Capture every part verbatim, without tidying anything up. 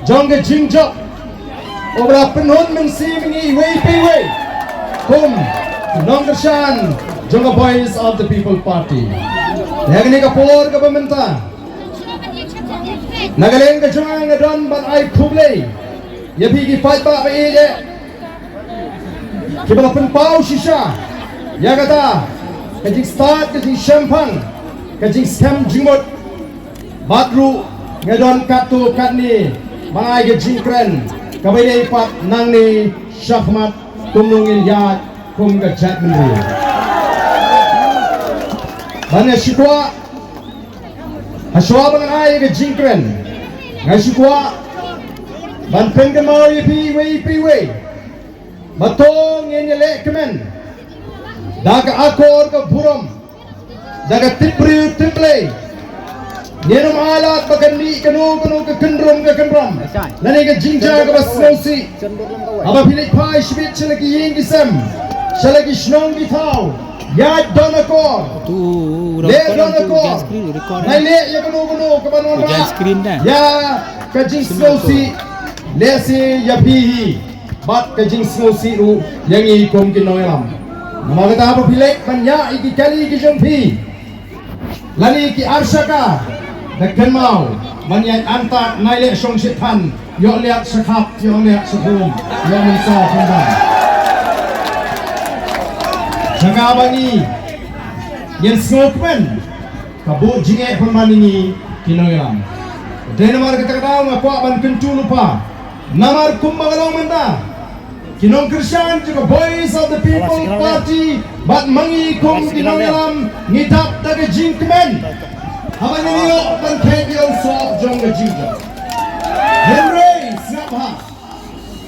jong ka jingjop, uba la pynhun mynsiem ïa ngi iwei pa iwei kum nongkyrshan jong ka Voice of the People Party. Ha kane ka por kaba mynta, na ka liang ka jong nga nga don ban ai khublei ïa phi ki paidbah ba ïeit, kiba la pynpaw shisha ïa kata ka jingstad, ka jingshemphang, ka jingskhem jingmut. Bad ruh nga don katto katne ban ai ka jingkren kaba ïadei pat nangne shakhmat kumno ngin ïaid kum ka jaitbynriew. Bad nga shu kwah, ha shuwa ba ngan ai ka jingkren, nga shu kwah ban pynkynmaw ïa phi iwei pa iwei ba to ngin ïaleh kmen da ka akor ka burom, da ka tip briew tip Blei. Ngin ym ailad ba kan mih kano kano ka kynrum ka kynrum lane ka jingjia kaba sngewsih. Haba phi leit phai shibit sha la ki ïing ki sem, sha la ki shnong ki thaw, ïaid don akor, leh don akor. Nai leh ïa kano kano kaban wanrah ïa ka jingsngewsih, lehse ïa phi hi bad ka jingsngewsih ruh ïa ngi kum ki nongïalam. Namar kata, haba phi leit ban ïaid ïa ki kali ki jong phi lane ki arshaka, da kynmaw ban ïaid antad, nai leh shong shet than, ïoh leit sha khap, ïoh leit sha khum, ïoh mynsaw khyndai. Sha kaba ngi ngin sngewkmen ka buh jingeh pynban ïa ngi ki nongïalam. Dei namar kata ka daw nga kwah ban kyntu lypa, namar kumba ka long mynta, ki nongkyrshan jong ka Voice of the People Party bad ma ngi kum ki nongïalam ngi dap da ka jingkmen haba ngi ïoh ban khet ïa u soh jong ka jingjia. Hynrei sngap bha,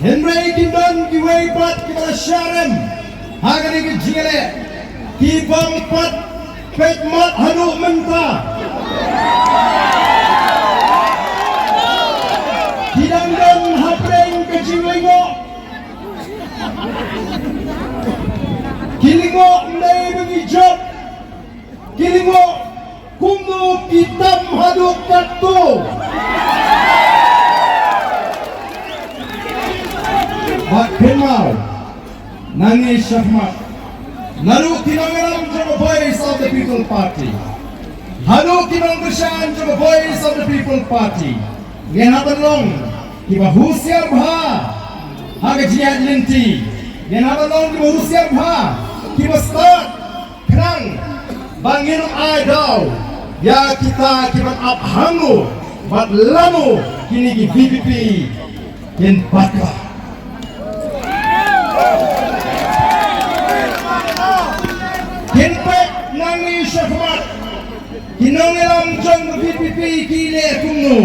hynrei kin don kiwei pat kiba la shah rem ha kane ka jingïaleh, ki bym pat peit mat haduh mynta. Ki dang don hapdeng ka jinglyngngoh. Ki lyngngoh ym dei ba ngi jop. Ki lyngngoh kumno ki tam haduh katto. Bad kynmaw, nangne shakhmat, naduh ki nongïalam jong ka Voice of the People Party haduh ki nongkyrshan jong ka Voice of the People Party, ngin hap ban long kiba husiar bha ha ka jingïaid lynti. Ngin hap ban long kiba husiar bha, kiba stad, khnang ba ngin ym ai daw ïa kita kiban ap hangno bad lano kine ki V P P kin bat kba. Kin peit nangne shakhmat, ki nongïalam jong ka V P P ki leh kumno,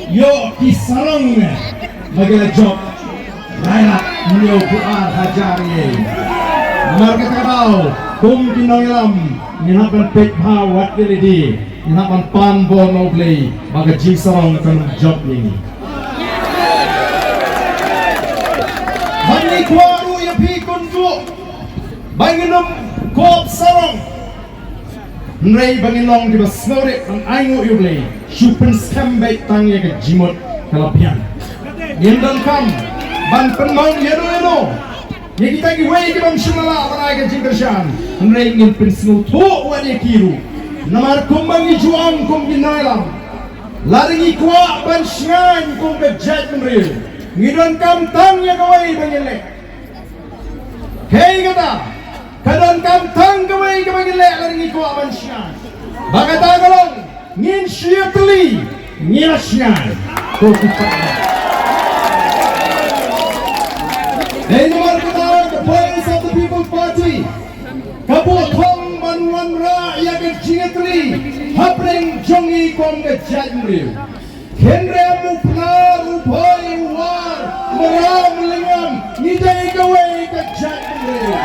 ïoh ki sarong ne ba ki la jop lai lak hynñiew phew ar hajar ïa. Namar kata ka daw kum ki nongïalam ngin hap ban peit bha wat ïa lade, ngin hap ban pan bor na U Blei ba ka jingsarong kan jop ïa ngi. Ba ngi kwah ruh ïa phi kynduh ba ngin ym kop sarong. Hynrei ba ngin long kiba sngewrit ban ainguh ïa U Blei, shu pynskhem beit tang ïa ka jingmut ka la biang. Ngim donkam ban pynmong ïano ïano ïa kita kiwei kiba ym shym la lah ban ai ka jingkyrshan. Hynrei ngin pynsngewthuh wat ïa ki ruh. Namar kumba ngi ju ong kum ki nongïalam, lada ngi kwah ban shngaiñ kum ka jaitbynriew, ngi donkam tang ïa kawei ba ngin leh. Kaei kata? Ka donkam tang kawei kaba ngin leh lada ngi kwah ban shngaiñ. Ba kata ka long, ngin shu ïatylli, ngi la shngaiñ. Ko ki paidbah. Dei namar kata ka Voice of the People Party ka buh thong ban wanrah ïa ka jingïatylli hapdeng jong ngi kum ka jaitbynriew. Khynrem, u Pnar, u Bhoi, u War, u Mraw, u Lyngngam, ngi dei kawei ka jaitbynriew.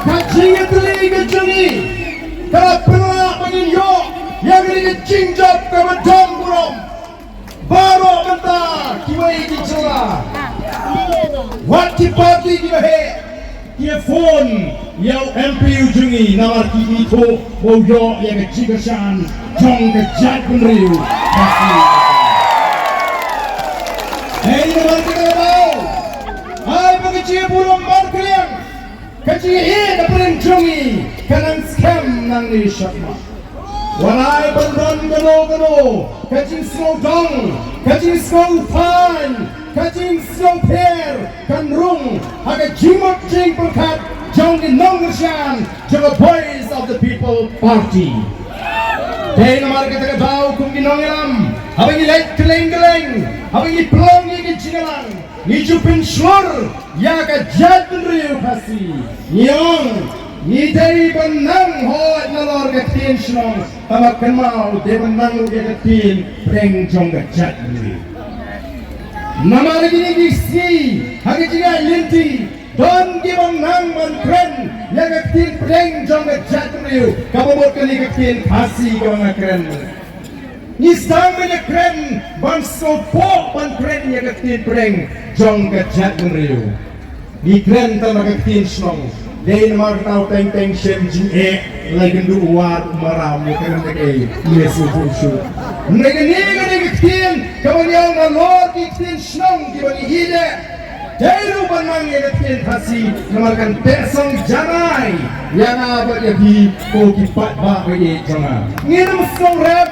Ka jingïatylli ka jong ngi ka la pynlah ba ngin ïoh ïa kane ka jingjop kaba don burom. Baroh mynta kiwei ki jylla, wat ki party kiba heh, ki phone ïa u M P u jong ngi namar ki ithuh ba u ïoh ïa ka jingkyrshan jong ka jaitbynriew. Hei, namar kata ka daw, ai ba ka jingburom markylliang, ka jingïeit hapdeng jong ngi kan nang skhem nangne shakhmat. Wat ai ban don kano kano ka jingsngewdong, ka jingsngewthaiñ, ka jingsngewpher kan rung ha ka jingmut jingpyrkhat jong ki nongkyrshan jong ka Voice of the People Party. Dei namar kata ka daw, kum ki nongïalam, haba ngi leit kylleng kylleng, haba ngi pynlong ïa ki jingïalang, ngi ju pynshlur ïa ka jaitbynriew Khasi. Ngi ong, ngi dei ban nang hoi nalor ka ktien shnong, tangba kynmaw, dei ban nang ïa ka ktien pdeng jong ka jaitbynriew. Namar kine ki sngi, ha ka jingïaid lynti, don kiba nang ban kren ïa ka ktien pdeng jong ka jaitbynriew, kaba mut kane ka ktien Khasi kaba nga kren. Ngi sdang ban ïa kren ban sngewpoh ban kren ïa ka ktien pdeng jong ka jaitbynriew. Ngi kren tang da ka ktien shnong. Dei namar kata u teng teng shem jingeh, la kynduh u war u maram, ïa kren da kaei, ïa shu shu shu. Hynrei kane, kane ka ktien kaba ngi ong nalor ki ktien shnong kiba ngi ïeit, dei ruh ban nang ïa ka ktien Khasi, namar kan pynshong janai ïa nga bad ïa phi, ko ki paidbah ba ïeit jong nga. Ngin ym sngewrem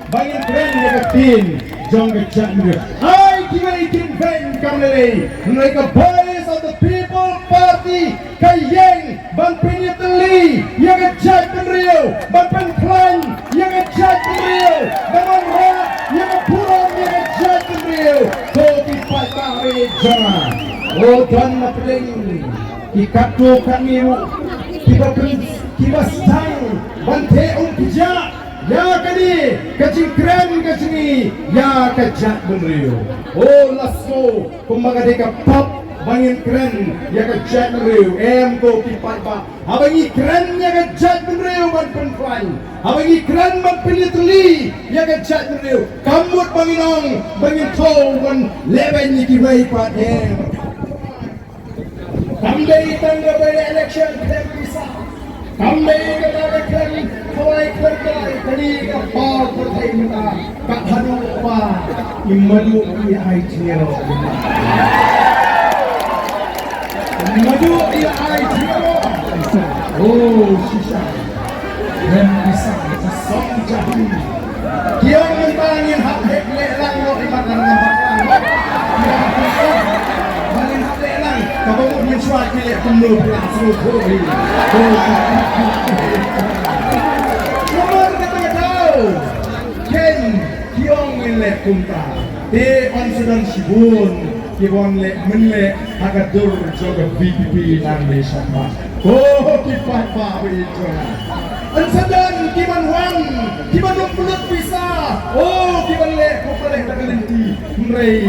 ba ngin kren ïa ka ktien jong ka jaitbynriew. Ai kiba ïeit kim kren kam lei lei, hynrei ka Voice of the People Party ka ïeng ban pynïatylli ïa ka jaitbynriew, ban pynkhlaiñ ïa ka jaitbynriew, ban wanrah ïa ka burom ïa ka jaitbynriew. Ko ki paidbah ba ïeit jong nga, o don na pdeng ki katto katne ruh kiba pyn, kiba sdang ban theh umkjat ïa kane ka jingkren ka jong ngi ïa ka jaitbynriew. O la sngew kumba ka dei ka pop ba ngin kren ïa ka jaitbynriew. Em ko ki paidbah, haba ngi kren ïa ka jaitbynriew ban pynkhlaiñ, haba ngi kren ban pynïatylli ïa ka jaitbynriew, kam mut ba ngin ong ba ngin thew ban lehbeiñ ïa kiwei pat, em. Kam dei tang ka by election khlem pisa. Kam dei kata ka khlem khawai khlem kai, kane ka por pyrthei mynta ka haduh ba i madu i ai jingïaroh. I madu i ai jingïaroh. Oh, shisha. Lem pisa ka song jahi. Ki ong mynta ngin hap heh leh lang noh, i mat lang, nampak lang. Ba ngin hap leh lang. Kaba mut mynshuwa ki leh kumno phi lah sngewthuh hi. Namar kata ka daw, ken ki ong ngin leh kumta. Te yn sa don shibun ki ban leh mynleh ha ka dur jong ka V P P nangne shakhmat. Ko ki paidbah ba ïeit jong nga, yn sa don ki ban wan, ki ban ym pynlut pisa, o ki ban leh ko pynleh da ka lynti. Hynrei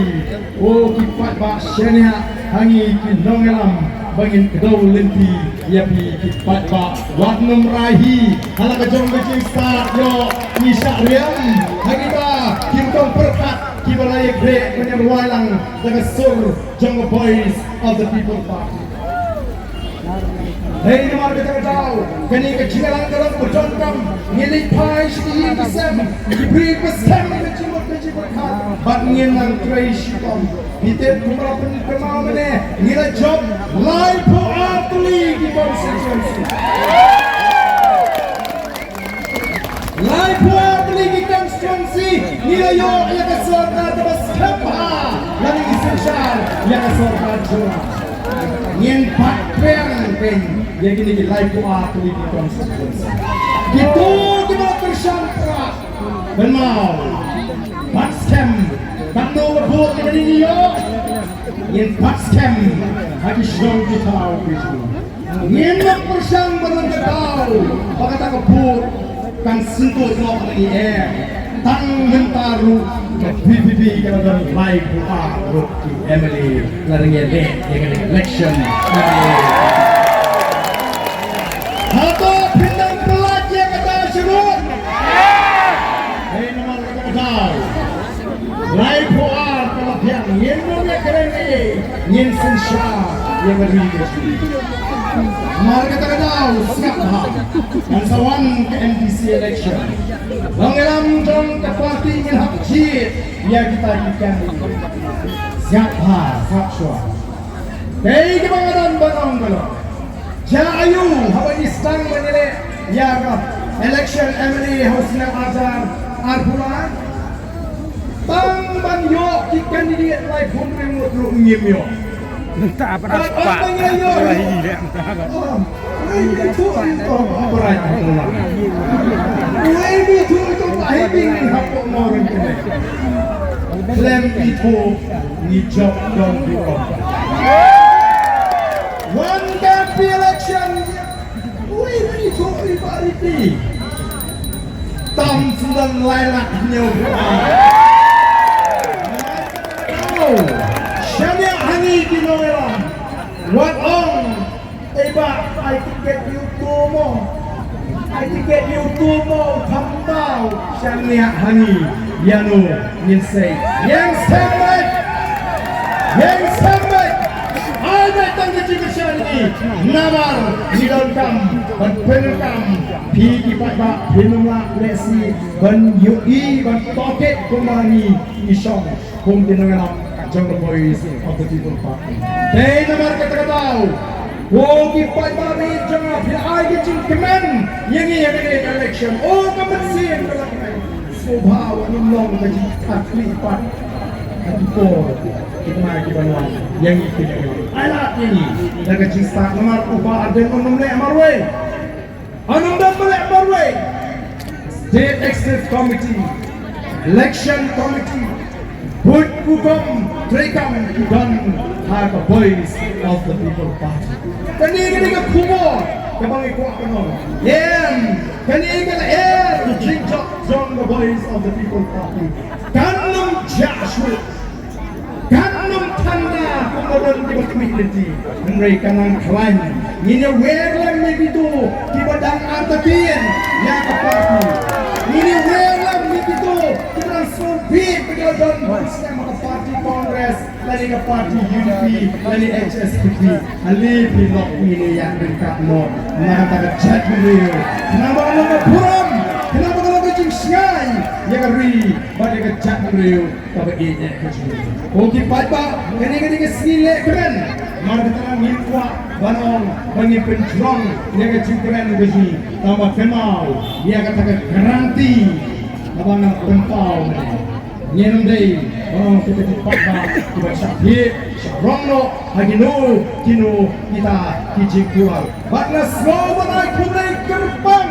o ki paidbah, shaniah ha ngi ki nongïalam ba ngin kdew lynti ïa phi ki paidbah. Wat nym rai hi ha la ka jong ka jingstad, ïoh ngi shah riam ha kita ki rukom pyrkhat kiba la ïakhreh ban ïarwai lang da ka sur jong ka Voice of the People Party. Hei, namar kata ka daw, kane ka jingïalang ka long ba donkam. Ngi leit phai sha ki ïing ki sem, ki briew ba skhem ka jingmut ka jingpyrkhat, bad ngin nang trei shitom. Ngi tip kumba la pynkynmaw mynne, ngi la jop laiphew ar tylli ki constituency. Laiphew ar tylli ki constituency, ngi la ïoh ïa ka sorkar kaba skhem bha, lane ngi synshar ïa ka sorkar jong nga. Ngin bat pyrshang pyrshang ïa kine ki laiphew ar tylli ki constituency. Kito kiba kyrshan prah, kynmaw, bat skhem, katno ka vote kaba ngi ïoh. Ngin bat skhem ha ki shnong ki thaw ki jong ngi. Ngin ym pyrshang ban ong ka daw ba kata ka vote kan syntuid noh na ngi, em. Tang mynta ruh ka V P P ka la don laiphew ar ngut ki M L A la nang ïaleh ïa ka election. Hato phin nang pyllait ïa kata shuh? Hei, namar kata ka daw, laiphew ar ka la biang, ngin ym ïakren ei ei, ngin synshar ïa ka ri ka jong ngi. Namar kata ka daw, sngap bha, kan sa wan ka M D C election. Nongïalam jong ka party ngin hap jied ïa kita ki candidate. Jap ha, jap shuwa. Dei kaba nga don ban ong ba long. Jia aïu haba ngi sdang ban ïaleh ïa ka election M L A ha u snem arhajar arphew lai? Tang ban ïoh ki candidate laiphew hynriew ngut ruh ngim ïoh. Mynta ba ngi ïoh. Wei bithuh ito, prai ito la. Wei bithuh ito, tahi bing hapoh Mawryngkneng. Khlem bithuh ngi jop dong bikom. Wan ka election. Wei bithuh i Bah Riti. Tam sendang lai lak hynñiew. Shaniah ha ngi ki nongïalam. Wat ong, ei bah, ai tiket ïa uto mo. Ai tiket ïa uto mo, u khamtam, shaniah ha ngi, ïa no ngin sei. Ïeng sem beit. Ïeng sem beit. Ai beit tang ka jingkyrshan ngi. Namar ngi donkam ban pyndonkam phi ki paidbah, phin ym lah lehse ban ïohi ban tohkit kumba ngi ngi shong. Kum ki nongïalam jong ka Voice of the People Party. Dei namar kata ka daw, ko ki paidbah jong nga, phi ai ka jingkmen ïa ngi ha kane ka election. O ka mynsiem ka la kmen. Sngewbha wat nym long ka jingkitkhlieh pat. Ka por ki nongïalam ki ban wan ïa ngi ki nongïalam. Ai lad ïa ngi da ka jingstad namar u Bah Ardent un ym leh marwei. Ym don ba leh marwei. State Executive Committee, Election Committee, Booth Hukum, treikam ki don ha ka Voice of the People Party. Kane ka dei ka khubor kaba ngi kwah ban ong. Em, kane ka dei ka jingjop jong ka Voice of the People Party. Kan ym jah shuh. Kan ym than da kumba don kiba khmih lynti. Hynrei kan nang khlaiñ. Ngin ïa wer lem ïa kito kiba dang artatien ïa ka party. Ngin ïa wer lem ïa kito kiba dang sngewbha ba ki la don bun snem ha ka party Congress, lane ka party U D P, lane H S P D. Ale phi lok, ngin ïa ïaid ryngkat noh na kata ka jaitbynriew. Khnang ba ka long ka burom, khnang ba ka long ka jingshngaiñ ïa ka ri bad ïa ka jaitbynriew. Kaba ïeit eh ka jong ngi. Ko ki paidbah, kane ka dei ka sngi leh kren. Namar kata ngin kwah ban ong ba ngin pynjrong ïa ka jingkren ka jong ngi. Tangba kynmaw ïa kata ka guarantee kaba nga pynpaw mynne. Ngin ym dei ban ong kita ki paidbah kiba shah thied shah rong noh ha kino kino kita ki jingkular. Bad nga sngew ban ai khublei kyrpang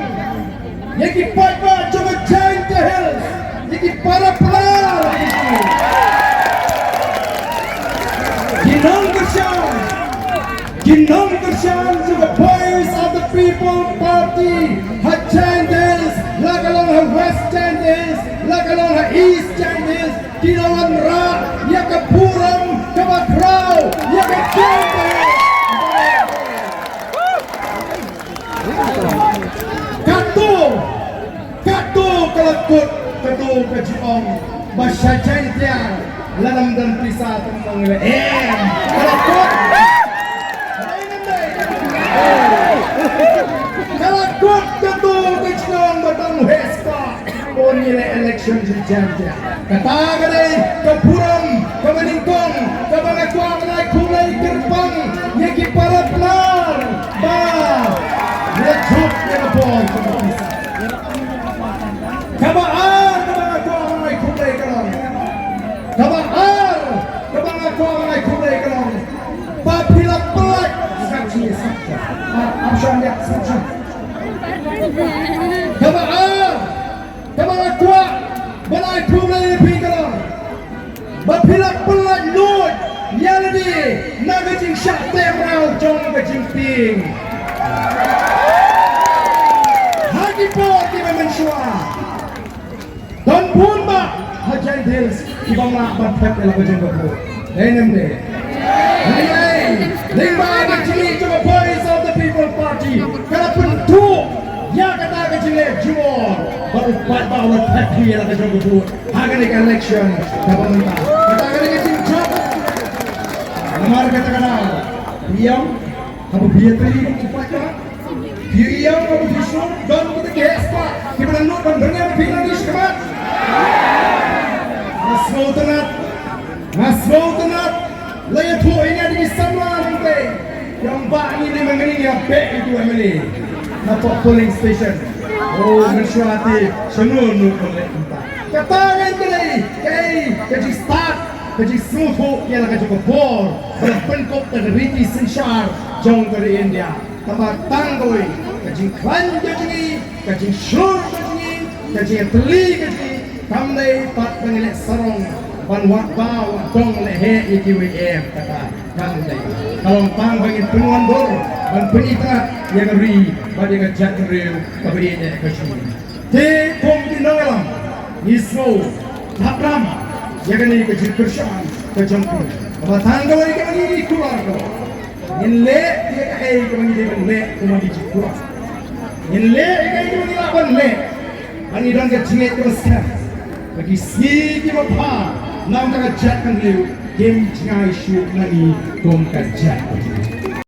ïa ki paidbah jong ka Jaintia Hills, ïa ki para Pnar, ki nongkyrshan, ki nongkyrshan jong ka Voice of the People Party ha Jaintia Hills, la ka long ha West Jaintia Hills, la ka long ha East Jaintia Hills, ki la wanrah ïa ka burom kaba khraw ïa ka Jaintia Hills. Kato, kato ka la kut, kato ka jingong ba sha Jaintia lada ym don pisa te ym nang leh. Em, ka la kut. Ka la kut kato ka jingong ba tang heh spah. Bun ngi leh election sha Jaintia. Kata ka dei ka burom kaba nyngkong kaba nga kwah ban ai khublei kyrpang ïa ki para Pnar ba la jop ïa ka bor kaba pisa. Kaba ar kaba nga kwah ban ai khublei ka long. Kaba ar kaba nga kwah ban ai khublei ka long. Ba phi la pynlait. Sakshi, sakshi. Ah, am shon ïa sakshi. Kaba ar kaba nga kwah ban ai khublei ïa phi ka long ba phi la pynlait lut ïa lade na ka jingshah teh mraw jong ka jingtieng. Ha ki por kiba mynshuwa don bun bah ha Jaintia Hills kiba ym lah ban thep ïa la ka jong ka vote. Dei ne ym dei? Hynrei lyngba ka jingïeit jong ka Voice of the People Party ka la pynduh ïa kata ka jingleh jubor bad u paidbah u la thep hi ïa la ka jong ka vote ha kane ka election kaba mynta. Kata ka dei ka jingjop. Namar kata ka daw phi ïoh haba phi ïatylli kum u paidbah. Phi ïoh ba phi shu don kita ki heh spah kiba dang nud ban byrngem ïa phi nangne shakhmat. Nga sngewtynnat, nga sngewtynnat La ïathuh ïa ngi da ki samla nangtei. Ïa u Bah ngi ne ma ngi ïa peit ïa u M L A na poh polling station. Oh, mynshuwa te shano no ko leh mynta. Kata ngan kylli, kaei ka jingstad, ka jingsngewthuh ïa la ka jong ka bor ba la pynkup da ka riti synshar jong ka ri India. Kaba tang kawei ka jingkhlaiñ ka jong ngi, ka jingshlur ka jong ngi, ka jingïatylli ka jong ngi, kam dei pat ba ngi leh sarong ban wad ba wad dong leh heh ïa kiwei em. Kata kam dei. Ka long tang ba ngin pynwandur ban pynitynnad ïa ka ri bad ïa ka jaitbynriew kaba ïeit ka jong ngi. Te kum ki nongïalam ngi sngew thap ram ïa kane ka jingkyrshan ka jong phi. Kaba tang kawei kaba ngi kular ka, ngin leh ïa kaei kaba ngi dei ban leh kum ki jingkular. Ngin leh ïa kaei kaba ngi lah ban leh. Ba ngi don ka jingngeit kaba skhem ba ki sngi kiba pha na ka bynta ka jaitbynriew kim jngai shuh na ngi kum ka jaitbynriew.